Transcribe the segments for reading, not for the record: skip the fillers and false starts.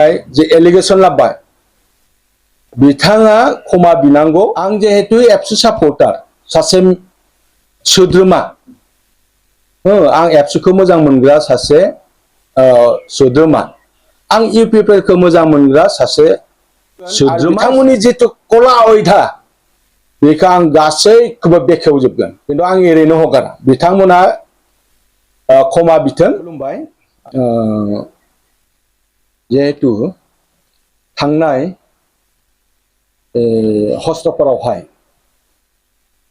जे एलिगेसन लाबबाय बिथाङा क्षमा बिनांगौ। आं जिहेतु एबसु सापर्टार सासे सोद्रोमा, आं एबसुखौ मोजां मोनग्रा सासे सोद्रोमा, आं इउपिपिएलखौ मोजां मोनग्रा सासे सोद्रोमा। बिथांमोननि जितु कला अयधा बेखौ आं गासैखौबो बेखेवजोबगोन, खिन्थु आं ओरैनो हगारा। बिथांमोना क्षमा बिथों। खुलुमबाय। जिहेतु थांनाय हस्टफोरावहाय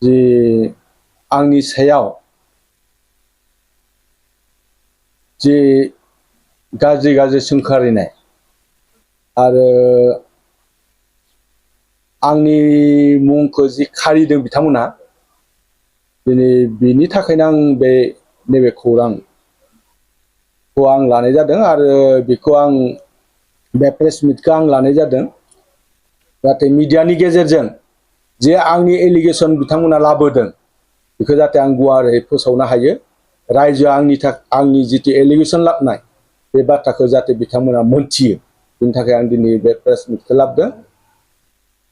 जे आंनि सायाव जे गाज्रि गाज्रि सोंखारिनाय आरो आंनि मुंखौ जि खारिदों बिथांमोना, दिनै बिनि थाखायनो आं नैबे खौरांखौ आं लानाय जादों आरो बेखौ आं बे प्रेस मिटखौ आं लानाय जादों जाहाथे मिडियानि गेजेरजों जे आंनि एलिगेसन बिथांमोना लाबोदों बेखौ जाहाथे आं गुवारै फोसावनो हायो। रायजोआ आंनि जितु एलिगेसन लाबोनाय बे बाथ्राखौ जाहाथे बिथांमोना मोनथियो, बेनि थाखाय आं दिनै बे प्रेस मिटखौ लाबोदों,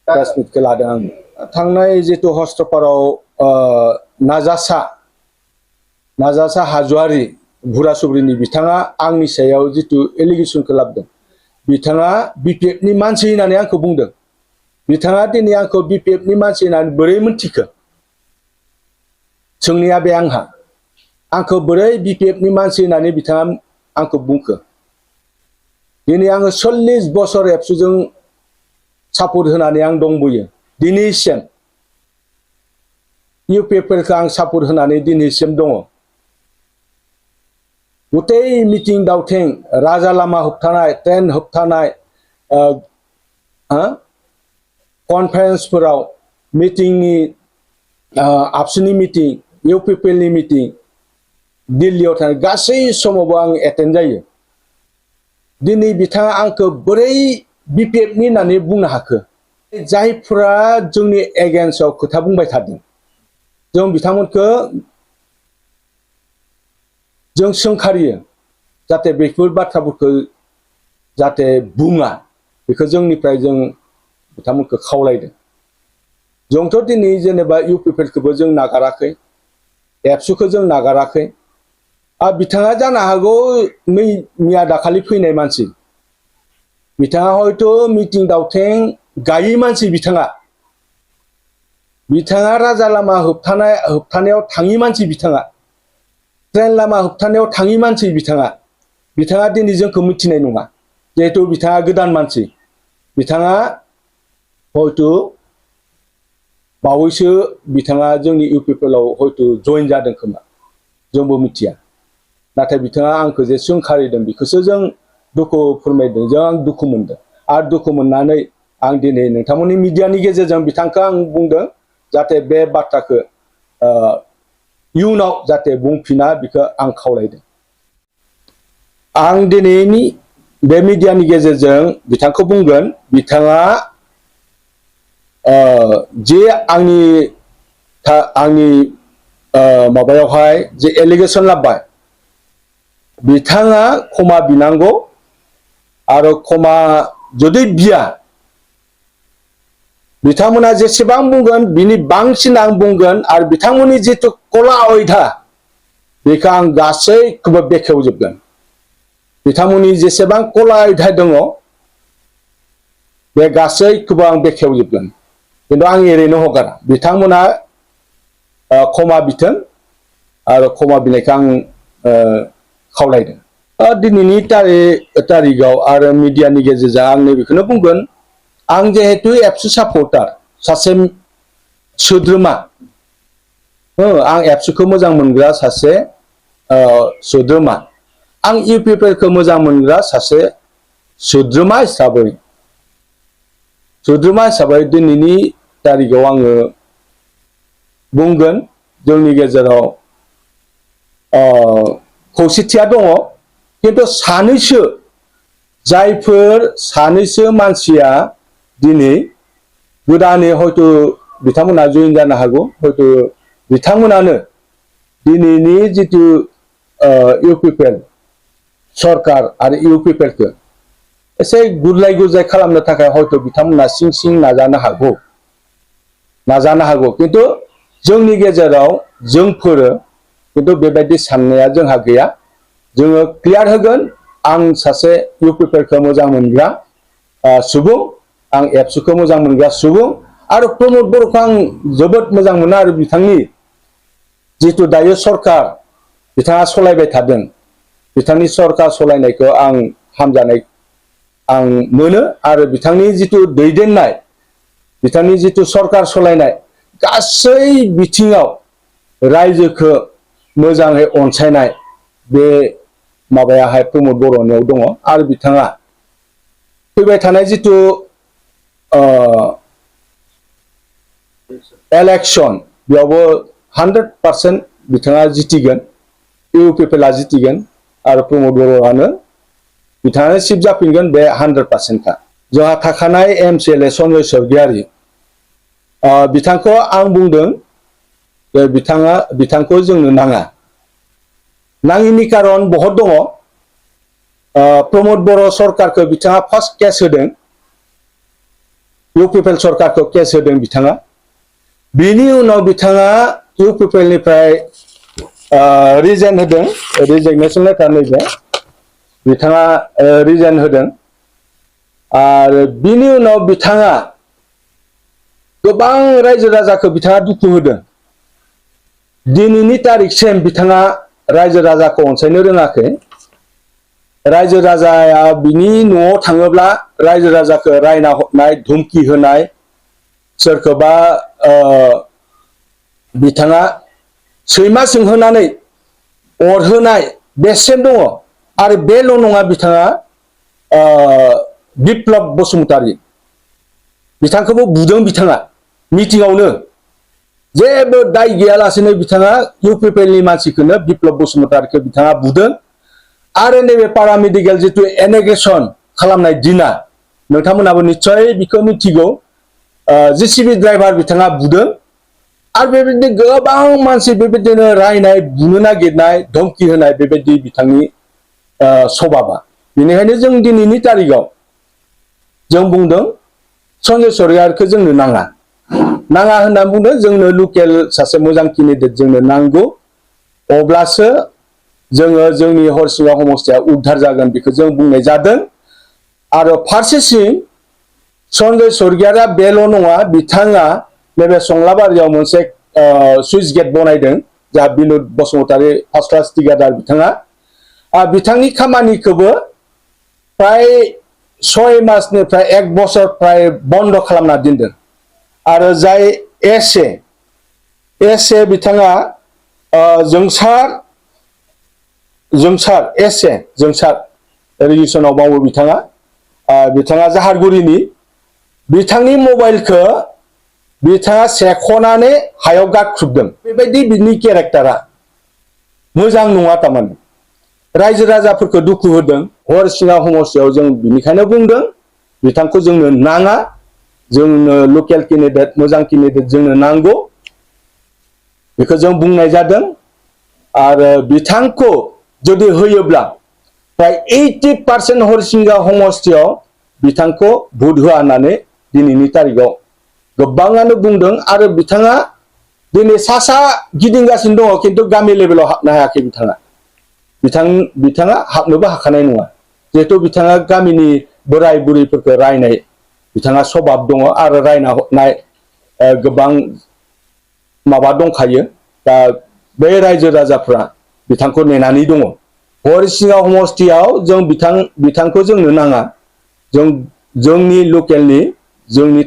प्रेस मिटखौ लादों। आं थांनाय जितु हस्टपाराव नाजासा हाज'वारि भुरासुब्रिनि बिथाङा आंनि सायाव जितु एलिगेसनखौ लाबोदों, बिथाङा बिपिएफनि मानसि होननानै आंखौ बुंदों। बिथाङा दिनै आंखौ बिपिएफनि मानसि होननानै बोरै मोनथिखो? सोंनाया बे आंखौ बोरै बिपिएफनि मानसि होननानै बिथाङा आंखौ बुंखो? दिनै आङो 40 बोसोर एबसुजों सापर्ट होनानै आं दंबोयो। दिनैसिम इउपिएफएलखौ आं सापर्ट होनानै दिनैसिम दङ। गतै मिटिं दावथिं, राजा लामा होबथानाय, ट्रेन होबथानाय, कनफारेन्सफोराव मिटिंनि, आबसुनि मिटिं, इउपिएफएलनि मिटिं, दिल्लीयाव थानाय गासै समावबो आं एटेन्ड जायो। दिनै बिथाङा आंखौ बोरै बिपिएफनि होननानै बुंनो हाखो? जायफोरा जोंनि एगेन्स्टआव खोथा बुंबाय थादों, जों बिथांमोनखौ जों सोंखारियो जाहाथे बेफोर बाथ्राफोरखौ जाहाथे बुङा, बेखौ जोंनिफ्राय जों बिथांमोनखौ खावलायदों। जोंथ' दिनै जेनेबा इउपिएफएलखौबो जों नागाराखै, एबसुखौ जों नागाराखै। बिथाङा जानो हागौ मैया दाखालि फैनाय मानसि, बिथाङा हयथ' मिटिं दावथिं गायै मानसि। बिथाङा राजा लामा होबथानायाव थाङि मानसि। बिथाङा ट्रेन लामा होबथानायाव थाङि मानसि। बिथाङा दिनै जोंखौ मिथिनाय नङा, जिहेथु बिथाङा गोदान मानसि। बिथाङा हयथ' बावैसो बिथाङा जोंनि इउपिएफएलआव हयथ' जइन जादों खोमा, जोंबो मिथिया। नाथाय बिथाङा आंखौ जे सोंखारिदों बेखौसो जों दुखु फोरमायदों। आं दुखु मोनदों आरो दुखु मोननानै आं दिनै नोंथांमोननि मिडियानि गेजेरजों बिथांखौ आं बुंदों जाहाथे बे बाथ्राखौ इयुनाव जाहाथे बुंफिना, बेखौ आं खावलायदों। आं दिनैनि बे मिडियानि गेजेरजों बिथांखौ बुंगोन, बिथाङा जे आंनि माबायावहाय जे एलिगेसन लाबबाय, बिथाङा क्षमा बिनांगौ। आरो क्षमा जुदि बिया, बिथांमोना जेसेबां बुंगोन बिनि बांसिन आं बुंगोन। आरो बिथांमोननि जितु कला अयधा बेखौ आं गासैखौबो बेखेवजोबगोन। बिथांमोननि जेसेबां कला अयधा दङ बे गासैखौबो आं बेखेवजोबगोन, खिन्थु आं ओरैनो हगारा। बिथांमोना क्षमा बिथों आरो क्षमा बिनायखौ आं खावलायदों। दिनैनि तारिखआव आरो मिडियानि गेजेरजों आं नैबेखौनो बुंगोन, आं जिहेतु एबसु सापर्टार सासे सोद्रोमा, आं एबसुखौ मोजां मोनग्रा सासे सोद्रोमा, आं इउपिएफएलखौ मोजां मोनग्रा सासे सोद्रोमा हिसाबै दिनैनि तारिखआव आङो बुंगोन, जोंनि गेजेराव खौसेथिया दङ। खिन्थु जायफोर सानैसो मानसिया दिनै गोदानै हयथ' बिथांमोना जइन जानो हागौ, हयथ' बिथांमोनानो दिनैनि जितु इउपिएफएल सरकार आरो इउपिएफएलखौ एसे गुरलाय गुजाय खालामनो थाखाय हयथ' बिथांमोना सिं सिं नाजानो हागौ खिन्थु जोंनि गेजेराव जोंफोरो खिन्थु बेबायदि साननाया जोंहा गैया जोङो क्लियार होगोन आं सासे इउपिपिएलखौ मोजां मोनग्रा सुबुं आं एबसुखौ मोजां मोनग्रा सुबुं आरो प्रमद बर'खौ आं जोबोद मोजां मोनो आरो बिथांनि जितु दायो सरकार बिथाङा सलायबाय थादों बिथांनि सरकार सलायनायखौ आं हामजानाय आं मोनो आरो बिथांनि जितु दैदेननाय बिथांनि जितु सरकार सलायनाय गासै बिथिङाव रायजोखौ मोजाङै अनसायनाय बे माबायाहाय प्रमद बर'नियाव दङ आरो बिथाङा फैबाय थानाय जितु इलेक्शन बेयावबो 100% बिथाङा जितिगोन इउपिपिएलआ जितिगोन आरो प्रमद बर'आनो बिथाङानो चिफ जाफिनगोन बे 100% खा जोंहा थाखानाय एमसिएलए सन्जय सर्गियारि बिथांखौ आं बुंदों जे बिथांखौ जोंनो नाङा नाङिनि कारन बहुत दङ प्रमद बर' सरकारखौ बिथाङा फार्स्ट केस होदों इउपिपिएल सरकारखौ केस होदों बिथाङा बिनि उनाव बिथाङा इउपिपिएलनिफ्राय रिजाइन होदों रिजिगनेसन लेटार नैबे बिथाङा रिजाइन होदों आरो बिनि उनाव बिथाङा गोबां रायजो राजाखौ बिथाङा दुखु होदों दिनैनि तारिखसिम बिथाङा रायजो राजाखौ अनसायनो रोङाखै रायजो राजाया बिनि न'आव थाङोब्ला रायजो राजाखौ रायना हरनाय धुमखि होनाय सोरखौबा बिथाङा सैमा सोंहोनानै अरहोनाय बेसेन दङ आरो बेल' नङा बिथाङा बिप्लब बसुमतारी बिथांखौबो बुदों बिथाङा मिटिंआवनो जेबो दाय गैयालासेनो बिथाङा इउपिपिएलनि मानसिखौनो बिप्लब बसुमतारीखौ बिथाङा बुदों आरो नैबे पारामेडिकेल जितु एनेग्रेसन खालामनाय दिना नोंथांमोनाबो निश्चय बिखौ मिथिगौ जेसिबि ड्राइभार बिथाङा बुदों आरो बेबायदिनो गोबां मानसि बेबायदिनो रायनाय बुनो नागिरनाय धमकी होनाय बेबायदि बिथांनि सभाबा बेनिखायनो जों दिनैनि तारिखआव जों बुंदों सन्जय सर्गियारिखौ जोंनो नाङा होनना बुंदों जोंनो लकेल सासे मोजां केन्डिडेट जोंनो नांगौ अब्लासो जोङो जोंनि हरिसिङा समस्थिया उद्धार जागोन बेखौ जों बुंनाय जादों आरो फारसेथिं सन्जय सर्गियारिया बेल' नङा बिथाङा नैबे संलाबारियाव मोनसे सुइस गेट बनायदों जा बिनुद बसुमतारी फार्स्ट क्लास टिकेटार बिथाङा बिथांनि खामानिखौबो प्राय 6 मासनिफ्राय 1 बोसोर प्राय बन्द खालामना दोनदों आरो जाय एसे बिथाङा जोंसार रिजिसनाव मावो बिथाङा जाहारगुरिनि बिथांनि मबाइलखौ बिथाङा सेख'नानै हायाव गारख्रुबदों बेबायदि बिनि केरेक्टारा मोजां नङा तारमाने रायजो राजाफोरखौ दुखु होदों हरिसिङा समस्थियाव जों बिनिखायनो बुंदों बिथांखौ जोंनो नाङा जोंनो लकेल केन्डिडेट मोजां केन्डिडेट जोंनो नांगौ बेखौ जों बुंनाय जादों आरो बिथांखौ जुदि होयोब्ला प्राय 80% हरिसिंगा समस्थियाव बिथांखौ भोट होआ होननानै दिनैनि तारिखआव गोबाङानो बुंदों आरो बिथाङा दिनै सा गिदिंगासिनो दङ खिन्थु गामि लेभेलाव हाबनो हायाखै बिथाङा हाबनोबो हाखानाय नङा जिहेतु बिथाङा गामिनि बोराय बुरैफोरखौ रायनाय बिथाङा सभाब दङ आरो रायना हरनाय गोबां माबा दंखायो दा बे रायजो राजाफ्रा बिथांखौ नेनानै दङ हरिसिङा समस्थियाव जों बिथांखौ जोंनो नाङा जोंनि लकेलनि जोंनि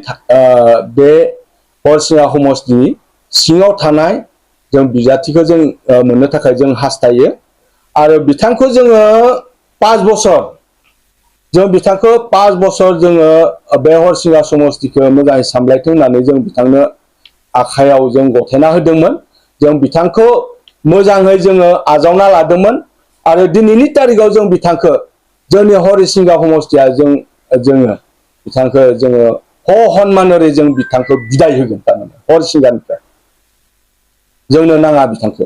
बे हरिसिङा समस्थिनि सिङाव थानाय जों बिजाथिखौ जों मोननो थाखाय जों हास्थायो आरो बिथांखौ जोङो 5 बोसोर जों बिथांखौ 5 बोसोर जोङो बे हरिसिङा समस्थिखौ मोजाङै सामलायथों होननानै जों बिथांनो आखायाव जों गथायना होदोंमोन जों बिथांखौ मोजाङै जोङो आजावना लादोंमोन आरो दिनैनि तारिखआव जों बिथांखौ जोंनि हरिसिंगा समस्थिया जोङो बिथांखौ जोङो हनमानरै जों बिथांखौ बिदाय होगोन तारमाने हरिसिंगानिफ्राय जोंनो नाङा बिथांखौ